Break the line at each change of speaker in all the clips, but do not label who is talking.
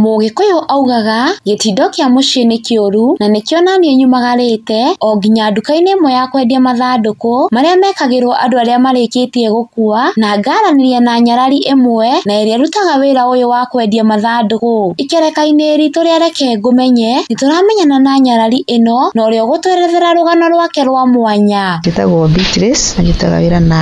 Mũgĩkũyũ augaga gĩtindo kĩa mũciĩ nĩ kĩũru na nĩkĩo naniĩ nyumagarĩte o nginya nduka-inĩ ĩmwe ya kwendia mathandũkũ marĩa mekagĩrwo andũ arĩa marĩkĩtie gũkua na ngaranĩria na nyarari ĩmwe na ĩrĩa ĩrutaga wĩra ũyũ wa kwendia mathandũkũ. Ikereka-inĩ ritũ rĩa Reke Ngũmenye nĩtũramenyana na nyarari ĩno na ũrĩa ũgũtwerethera rũgano rwake rwa mwanya.
Njĩtagwo Beatrice, njutaga wĩra na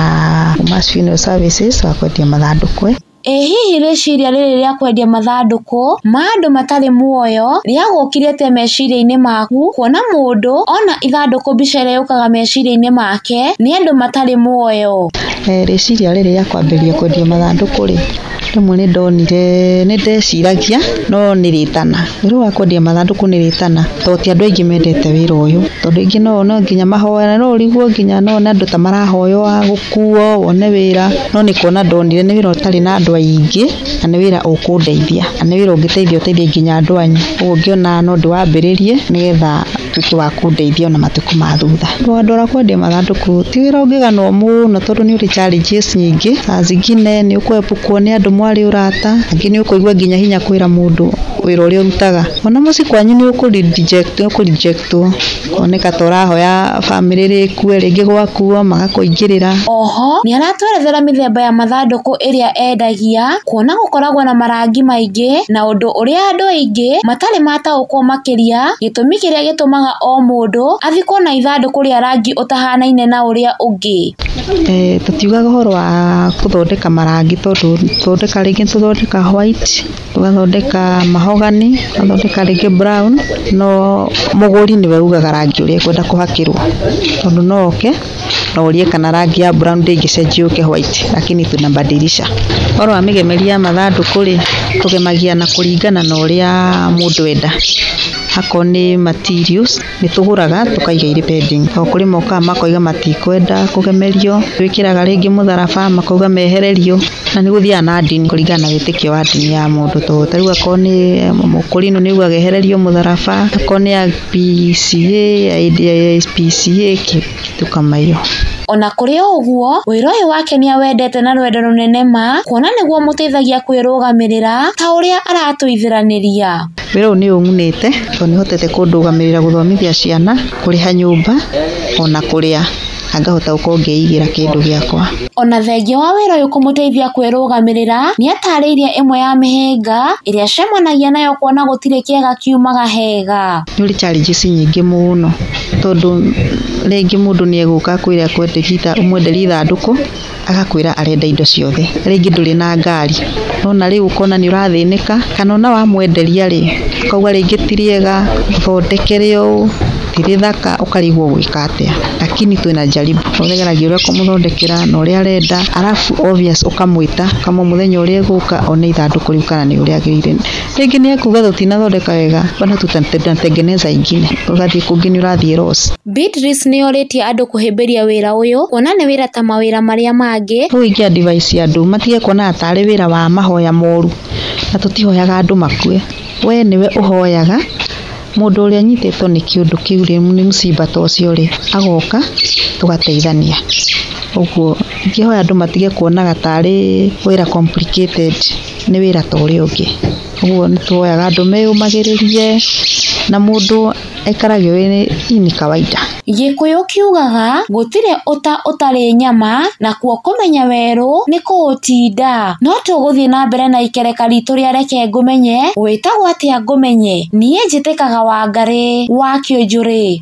Mass Funeral Services wa kwendia mathandũkũ.
Ĩ hihi rĩciria rĩrĩ rĩa kwendia mathandũkũ ma andũ matarĩ muoyo rĩagũkire atĩa meciria-inĩ maku kuona mũndũ ona ithandũkũ mbica ĩrĩa yũkaga meciria-inĩ make nĩ andũ matarĩ muoyo?
Rĩciria rĩrĩ rĩa kwambĩrĩria kwendia mathandũkũ rĩ, rĩmwe nĩ ndonire nĩ ndeciragia no nĩ rĩtana. Wĩra wa kwendia mathandũkũ nĩ rĩtana tondũ ti andũ aingĩ mendete wĩra ũyũ, tondũ aingĩ no nginya mahoe, no ũrigwo nginya no wone andũ ta marahoywo a gũkuo wone wĩra, no nĩ kuona ndonire nĩ wĩra ũtarĩ na andũ aingĩ na nĩ wĩra ũkũndeithia na nĩ wĩra ũngĩteithia ũteithie nginya andũ anyu. Ũguo ngĩona no ndĩwambĩrĩrie nĩgetha ũtuĩke wa kũndeithia ona matukũ ma thutha. Ndwara kwendia mathandũkũ ti wĩra ũngĩganwo mũno tondũ nĩ ũrĩ challenges nyingĩ, saa zingine nĩ ũkũepukwo nĩ andũ mwarĩ ũrata, angĩ nĩ ũkũigua nginya hinya kwĩra mũndũ wĩra ũrĩa ũrutaga. Ona mũciĩ kwanyu nĩ ũkũ-rejectwo, ũkoneka ta ũrahoya bamĩrĩ rĩkue, rĩngĩ gwakuo magakũingĩrĩra.
Oho nĩ aratwerethera mĩthemba ya mathandũkũ ĩrĩa endagia kuona gũkoragwo na marangi maingĩ na ũndũ ũrĩa andũ aingĩ matarĩ mataũkwo makĩria gĩtũmi kĩrĩa gĩtũmaga o mũndũ athikwo na ithandũkũ rĩa rangi ũtahanaine na ũrĩa ũngĩ.
Tũtiugaga ũhoro wa gũthondeka marangi tondũ tũthondeka rĩngĩ tũthondeka white, tũgathondeka mahogany, tũgathondeka rĩngĩ brown, no mũgũri nĩwe ugaga rangi ũrĩa ekwenda kũhakĩrwo tondũ no oke na orie kana rangi ya brown ndĩngĩcenjio yũke white, lakini tunabadilisha. Ũhoro wa mĩgemerie ya mathandũkũ rĩ, tũgemagia na kũringana na ũrĩa mũndũ enda. Akorwo nĩ materials nĩ tũgũraga tũkaiga irĩ pending, tondũ kũrĩ mokaga makoiga matikwenda kũgemerio, twĩkĩraga rĩngĩ mũtharaba makauga mehererio, na nĩ gũthiaga na ndini kũringana na wĩtĩkio wa ndini ya mũndũ, tondũ ta rĩu akorwo nĩ mũkũrinũ nĩ augaga ehererio mũtharaba, akorwo nĩ ya PCA, ya SPCA, kĩndũ kama hiyo.
Ona kũrĩ o ũguo wĩra ũyũ wake nĩawendete na rwendo rũnene ma kuona nĩguo ũmũteithagia kwĩrũgamĩrĩra ta ũrĩa aratũithĩranĩria.
Wĩra ũyũ nĩ ũng'unĩte tondũ nĩ ũhotete kũndũgamĩrĩra gũthomithia ciana, kũrĩha nyũmba ona kũrĩa, na ngahota gũkorwo ngĩigĩra kĩndũ gĩakwa.
Ona thengia wa wĩra ũyũ kũmũteithia kwĩrũgamĩrĩra nĩatarĩirie ĩmwe ya mĩhĩnga ĩrĩa acemanagia nayo kuona gũtirĩ kĩega kiumaga hega.
Nĩ ũrĩ challenges nyingĩ mũno tondũ rĩngĩ mũndũ nĩ egũka akwĩre ũmwenderie ithandũkũ agakwĩra arenda indo ciothe, rĩngĩ ndũrĩ na ngari, nona rĩu ũkona nĩ ũrathĩnĩka, kana ona wamwenderia rĩ akauga rĩngĩ ti rĩega, ũthondekere ũũ, ti rĩthaka, ũkarigwo ũgwĩka atĩa, lakini twĩna jaribu, ũgeragia ũrĩa ũkũmũthondekera na ũrĩa arenda, arabu obvious ũkamwĩta ũkamwĩra mũthenya ũrĩa egũka one ithandũkũ rĩu kana nĩ ũrĩagĩrĩire. Rĩngĩ nĩ ekuga tũtinathondeka wega, bado tutatengeneza ingine, ũgathiĩ kũngĩ nĩ ũrathiĩ loss.
Beatrice nĩorĩtie andũ kũhĩmbĩria wĩra ũyũ kuona nĩ wĩra ta mawĩra marĩa mangĩ.
Rĩu ingĩ advice andũ matige kuonaga tarĩ wĩra wa mahoya moru, na tũtihoyaga andũ makue, we nĩwe ũhoyaga mũndũ ũrĩa anyitĩtwo nĩ kĩũndũ kĩu rĩ, nĩ mũcimba ta ũcio rĩ, agoka tũgateithania. Ũguo ingĩhoya andũ matige kuonaga tarĩ wĩra complicated, nĩ wĩra ta ũrĩa ũngĩ. Ũguo nĩ tũhoyaga andũ meyũmagĩrĩrie na mũndũ aikarage hii ni kawaida.
Gĩkũyũ kiugaga gũtirĩ ũta ũtarĩ nyama nakuo kũmenya werũ nĩ kũũtinda. No tũgũthiĩ na mbere na ikereka ritũ rĩa Reke Ngũmenye wĩtagwo atĩa ngũmenye. Niĩ njĩtĩkaga Wangarĩ wa Kĩũnjũrĩ.